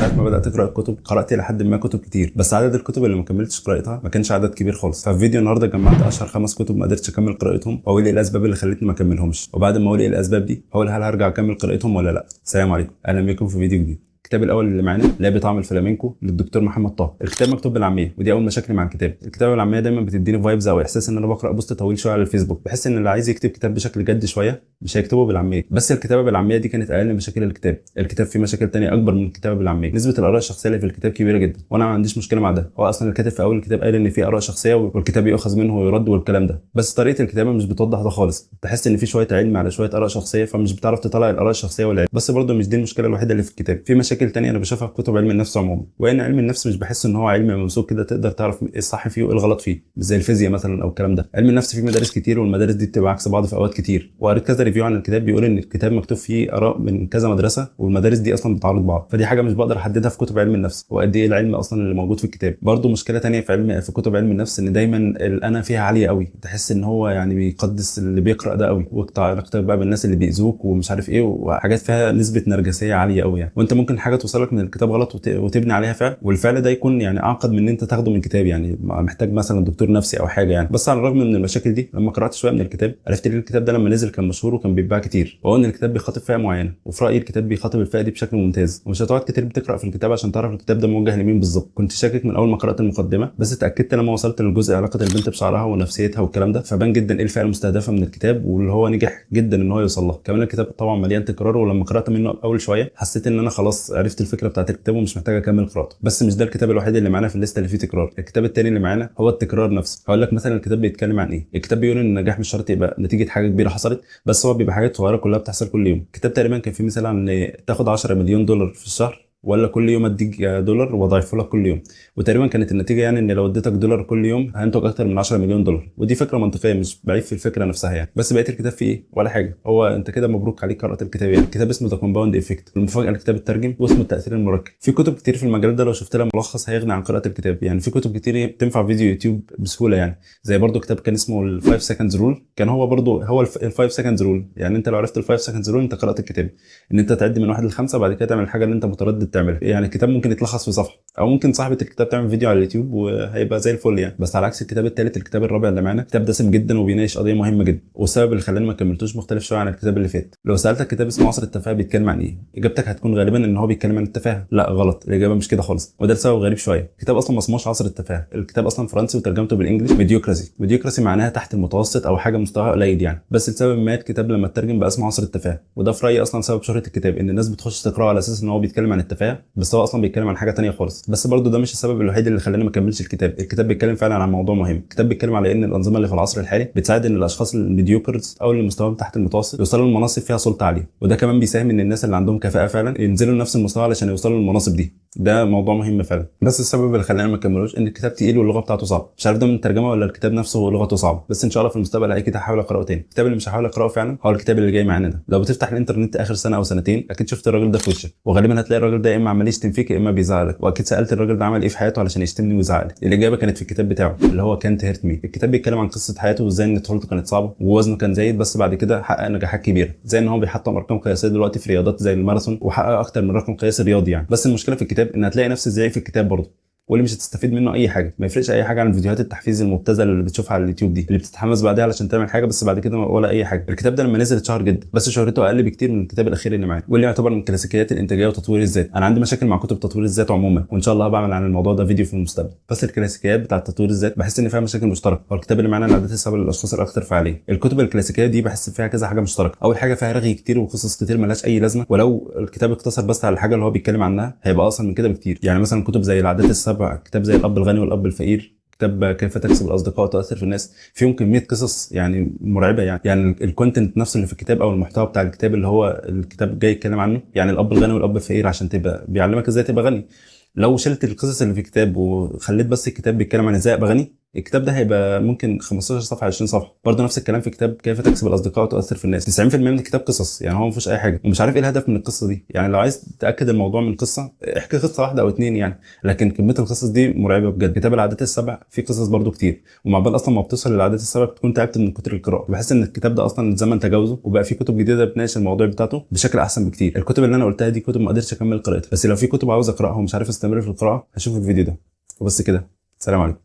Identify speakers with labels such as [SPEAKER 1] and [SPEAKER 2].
[SPEAKER 1] ساعة ما بدات اقرا الكتب قرات الى حد ما كتب كتير، بس عدد الكتب اللي ما كملتش قراءتها ما كانش عدد كبير خالص. ففي فيديو النهارده جمعت اشهر 5 كتب ما قدرتش اكمل قراءتهم، واقول ايه الاسباب اللي خلتني ما اكملهمش، وبعد ما اقول ايه الاسباب دي هقول هل هرجع اكمل قراءتهم ولا لا. السلام عليكم، اهلا بكم في فيديو جديد. الكتاب الاول اللي معانا لا بطعم الفلامنكو للدكتور محمد طه. الكتاب مكتوب بالعامية، ودي اول مشاكلي مع الكتاب. الكتابة بالعامية دايما بتديني vibes او احساس ان انا بقرا post طويل شوية على الفيسبوك. بحس ان اللي عايز يكتب كتاب بشكل جد شوية مش هيكتبه بالعامية. بس الكتابة بالعامية دي كانت اقل مشاكل الكتاب. الكتاب فيه مشاكل تانية اكبر من الكتابة بالعامية. نسبه الاراء الشخصية اللي في الكتاب كبيرة جدا، وانا ما عنديش مشكلة مع ده. هو اصلا الكاتب في اول الكتاب قال ان في اراء شخصية والكتاب يؤخذ منه ويرد والكلام ده، بس طريقه الكتابة مش بتوضح ده خالص. تحس ان في شوية علم على شوية اراء شخصية، فمش بتعرف تطلع الاراء الشخصية والعلم. بس برضه مش دي المشكلة الوحيدة اللي في الكتاب. في مشاكل تانية انا بشوفها في كتب علم النفس عموما، وان علم النفس مش بحس ان هو علم ممسوك كده تقدر تعرف ايه الصح فيه وايه الغلط فيه، مش زي الفيزياء مثلا او الكلام ده. علم النفس فيه مدارس كتير، والمدارس دي بتبقى عكس بعض في اوقات كتير. وقريت كذا review عن الكتاب بيقول ان الكتاب مكتوب فيه اراء من كذا مدرسه، والمدارس دي اصلا بتعارض بعض، فدي حاجة مش بقدر احددها في كتب علم النفس وقد ايه العلم اصلا اللي موجود في الكتاب. برضو مشكلة تانية في كتب علم النفس ان دايما الانا فيها عالية قوي، تحس ان هو يعني بيقدس اللي بيقرا ده قوي، واقطع علاقتك بقى بالناس اللي بيأذوك ومش عارف ايه، وحاجات فيها نسبه نرجسية عالية قوي يعني. وانت ممكن حاجة توصلك من الكتاب غلط وتبني عليها فعل، والفعل ده يكون يعني اعقد من ان انت تاخده من كتاب، يعني محتاج مثلا دكتور نفسي او حاجة يعني. بس على الرغم من المشاكل دي لما قرات شوية من الكتاب عرفت ليه الكتاب ده لما نزل كان مشهور وكان بيتباع كتير، وهو ان الكتاب بيخاطب فئة معينة، وفي رايي الكتاب بيخاطب الفئة دي بشكل ممتاز، ومش هتقعد كتير بتقرا في الكتاب عشان تعرف الكتاب ده موجه لمين بالظبط. كنت شاكك من اول ما قرات المقدمة، بس اتاكدت لما وصلت للجزء علاقة البنت بشعرها ونفسيتها والكلام ده، فبان جدا ايه الفئة المستهدفة من الكتاب واللي هو نجح جدا ان هو يوصل لها. كمان الكتاب طبعا مليان تكرار، ولما قرات منه اول شوية حسيت ان انا خلاص عرفت الفكرة بتاعت الكتاب ومش محتاج اكمل قراءته. بس مش ده الكتاب الوحيد اللي معانا في ال list اللي فيه تكرار. الكتاب الثاني اللي معانا هو التكرار نفسه. هقول لك مثلا الكتاب بيتكلم عن ايه. الكتاب بيقول ان النجاح مش شرط يبقى نتيجة حاجة كبيرة حصلت، بس هو بيبقى حاجات صغيرة كلها بتحصل كل يوم. الكتاب تقريبا كان فيه مثال عن تاخد 10 مليون دولار في الشهر ولا كل يوم اديك دولار واضاعفه لك كل يوم، وتقريبا كانت النتيجة يعني ان لو اديتك دولار كل يوم هينتج اكتر من 10 مليون دولار، ودي فكرة منطقية مش بعيب في الفكرة نفسها يعني. بس بقية الكتاب فيه ايه؟ ولا حاجة. هو انت كده مبروك عليك قرات الكتاب يعني. الكتاب اسمه The Compound Effect. المفاجاة الكتاب اترجم واسمه التاثير المركب. في كتب كتير في المجال ده لو شفت لها ملخص هيغني عن قراءة الكتاب يعني. في كتب كتير تنفع فيديو يوتيوب بسهولة يعني، زي برضو كتاب كان اسمه ال 5 seconds rule، كان هو برضو هو ال 5 seconds rule. يعني انت لو عرفت ال 5 seconds rule انت قرات الكتاب، ان انت تعد من 1 ل 5 بعد كده تعمل الحاجة اللي انت متردد تعملها يعني. الكتاب ممكن يتلخص في صفحة، او ممكن صاحبه الكتاب تعمل فيديو على اليوتيوب وهيبقى زي الفل يعني. بس على عكس الكتاب الثالث، الكتاب الرابع اللي معانا كتاب دسم جدا وبيناقش قضية مهمة جدا، والسبب اللي خلاني ما كملتوش مختلف شوية عن الكتاب اللي فات. لو سالتك كتاب اسمه عصر التفاهة بيتكلم عن ايه، اجابتك هتكون غالبا ان هو بيتكلم عن التفاهة. لا غلط، الاجابة مش كده خالص، وده لسبب غريب شوية. الكتاب اصلا ما اسموش عصر التفاهة، الكتاب اصلا فرنسي وترجمته بال English mediocrity. mediocrity معناها تحت المتوسط او حاجة مستواها قليل يعني. بس لسبب ما الكتاب لما اترجم بقى اسمه عصر التفاهة، وده في رايي اصلا سبب شهره الكتاب، ان الناس بتخش تقراه على اساس ان هو بيتكلم عن التفاهة، بس هو اصلا بيتكلم عن حاجة تانية خالص. بس برضه ده مش السبب الوحيد اللي خلاني ما اكملش الكتاب. الكتاب بيتكلم فعلا عن موضوع مهم. الكتاب بيتكلم على ان الانظمة اللي في العصر الحالي بتساعد ان الاشخاص ال mediocres او اللي مستواهم تحت المتوسط يوصلوا لمناصب فيها سلطة عالية، وده كمان بيساهم ان الناس اللي عندهم كفاءة فعلا ينزلوا لنفس المستوى علشان يوصلوا للمناصب دي. ده موضوع مهم فعلا. بس السبب اللي خلاني ما اكملوش ان الكتاب تقيل واللغة بتاعته صعبة، مش عارف ده من الترجمة ولا الكتاب نفسه لغته صعبة، بس ان شاء الله في المستقبل اكيد هحاول اقراه تاني. الكتاب اللي مش هحاول اقراه فعلا هو الكتاب اللي جاي معانا ده. لو بتفتح الانترنت اخر سنة او سنتين اكيد شفت الراجل ده في وشك، وغالبا هتلاقي الراجل ده يا اما عمال يشتم فيك يا اما بيزعلك، واكيد سالت الراجل ده عمل ايه في حياته علشان يشتمني ويزعلي. الاجابة كانت في الكتاب بتاعه اللي هو كانت هيرت مي. الكتاب بيتكلم عن قصة حياته وازاي ان طفولته كانت صعبة ووزنه كان زايد، بس بعد كده حقق نجاحات كبيرة، زي ان هو بيحطم ارقام قياسية دلوقتي في رياضات زي الماراثون، وحقق اكتر من رقم قياسي رياضي يعني. بس المشكلة في الكتاب ان هتلاقي نفس الزعيق في الكتاب برضه، واللي مش هتستفيد منه اي حاجة، ما يفرقش اي حاجة عن فيديوهات التحفيز المبتذله اللي بتشوفها على اليوتيوب دي، اللي بتتحمس بعدها علشان تعمل حاجة بس بعد كده ولا اي حاجة. الكتاب ده لما نزل اتشهر جدا، بس شهرته اقل بكتير من الكتاب الاخير اللي معانا، واللي يعتبر من كلاسيكيات الانتاجية وتطوير الذات. انا عندي مشاكل مع كتب تطوير الذات عموما، وان شاء الله بعمل عن الموضوع ده فيديو في المستقبل. بس الكلاسيكيات بتاعه تطوير الذات بحس ان فيها مشاكل مشتركة. هو الكتاب اللي معانا العادات السبع للاشخاص الاكثر فعالية. الكتب الكلاسيكية دي بحس فيها كذا حاجة مشتركة. اول حاجة فيها رغي كتير وقصص كتير ملهاش اي لازمه، ولو الكتاب اقتصر بس على الحاجة اللي هو بيتكلم عنها هيبقى اصلا من كده بكتير. يعني مثلا كتب زي العادات السبع، كتاب زي الاب الغني والاب الفقير، كتاب كيف تكسب الاصدقاء وتؤثر في الناس، فيهم كمية قصص يعني مرعبة يعني. يعني ال content نفسه اللي في الكتاب او المحتوى بتاع الكتاب اللي هو الكتاب جاي يتكلم عنه، يعني الاب الغني والاب الفقير عشان تبقى بيعلمك ازاي تبقى غني. لو شلت القصص اللي في الكتاب وخليت بس الكتاب بيتكلم عن ازاي ابقى غني الكتاب ده هيبقى ممكن 15 صفحة، 20 صفحه. برضه نفس الكلام في كتاب كيف تكسب الاصدقاء وتؤثر في الناس، 90% من الكتاب قصص، يعني هو ما فيهوش اي حاجه، ومش عارف ايه الهدف من القصة دي. يعني لو عايز تاكد الموضوع من قصة احكي قصة واحدة او اتنين يعني، لكن كمية القصص دي مرعبة بجد. كتاب العادات السبع فيه قصص برضه كتير، ومع بال اصلا ما بتوصل للعادات السبع بتكون تعبت من كتر القراءه. بحس ان الكتاب ده اصلا الزمن تجاوزه، وبقى فيه كتب جديدة بتناقش المواضيع بتاعته بشكل احسن بكتير. الكتب اللي انا قلتها دي كتب ما قدرتش اكمل قراءتها، بس لو في كتب عاوز اقراها ومش عارف استمر في القراءة هشوف الفيديو ده. وبس كده، سلام عليكم.